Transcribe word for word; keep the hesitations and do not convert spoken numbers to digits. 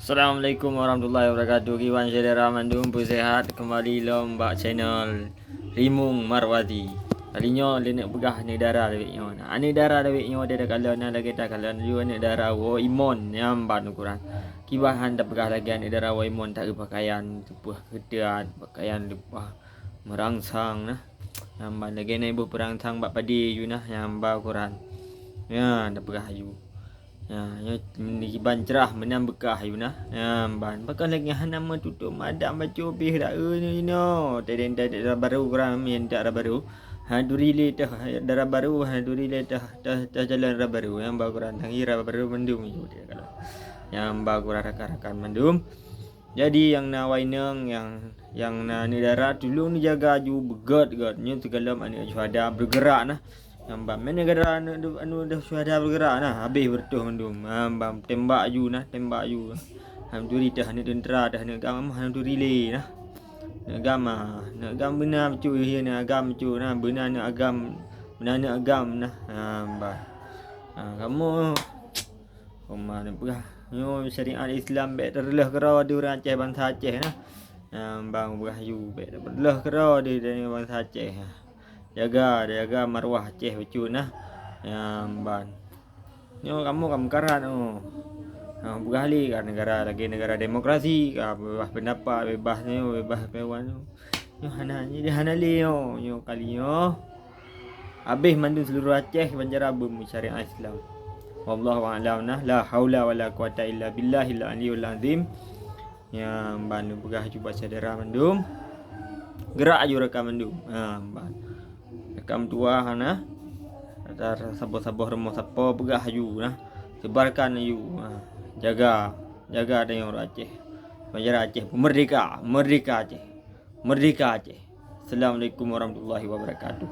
Assalamualaikum warahmatullahi wabarakatuh. Kiban syedara mandum, peusehat kembali lom bak channel Rimung Marwazi. Kali nyoe lé neuk peugah aneuk dara dawek nyoe. Aneuk dara dawek nyoe dia takalon na lagée takalon laju aneuk dara woe imon nyang ban ukuran. Kiban han tapeugah lagée aneuk dara woe imon tak pakaian teupah keutat, pakaian leupah merangsang nah. Nyang ban lagée na iboh perangsang bak padi yu nah nyang ban ukuran. Ya, tapeugah yu. Ya, nyoe kiban cerah meunan beukah yu nah. Ya, ban. Pakon lagée hana meututoe madak bacut pih dak eu nyoe. Tadeng dara baru kurang mien dara baru. Ha duri lé teuh dara baru, ha duri lé teuh teuh teuh jalan dara baru. Nyang ba kurang tangi dara baru mandum yu dia kalau. Nyang ba kurang rakan-rakan mandum. Jadi nyang na wainong nyang nyang na aneuk dara tulông neujaga aju beugét-gét nyoe sigohlom aneuk syuhada bergerak nah. Nyang ban meuneuk dara aneuk anu dah syuhada bergerak nah habéh beureutoh mandum. Nyang ban tembak aju nah tembak aju. Alhamdulillah teuh aneuk teuntera teuh aneuk agam alhamdulillah nah. Aneuk agam ah, aneuk agam beuna bacut ié aneuk agam bacut nah beuna aneuk agam beuna aneuk agam nah. Nyang ban. Ha, kamoe Uma neupeugah nyoe syariat Islam bék teureuleuh keudroe di ureuëng Aceh bansa Aceh nah. Nyang ban peugah yu bék teureuleuh keudroe di, di bansa Aceh. Jaga jaga marwah Aceh bacut nah. Nyang ban. Nyoe kamoe ka meukarat nyoe. Nah, peugah lé ka negara lagée negara demokrasi, ka bebas pendapat, bebas nyoe, bebas pewan nyoe. Nyoe hana nyoe hana lé nyoe, nyoe kali nyoe. Habéh mandum seluruh Aceh banjara beumeusyarat Islam. Wallahu a'lam nah, la haula wala quwata illa billahil aliyul azim. Nyang ban lôn peugah aju bak syedara mandum. Gerak aju rakan mandum. Ha ban. Rakan tuha hana. Saboh-saboh rumoh sapo peugah aju nah. Sebarkan aju. Ha. Jaga, jaga tanyoe ureuëng Aceh. Banjara Aceh merdeka, merdeka Aceh. Merdeka Aceh. Assalamualaikum warahmatullahi wabarakatuh.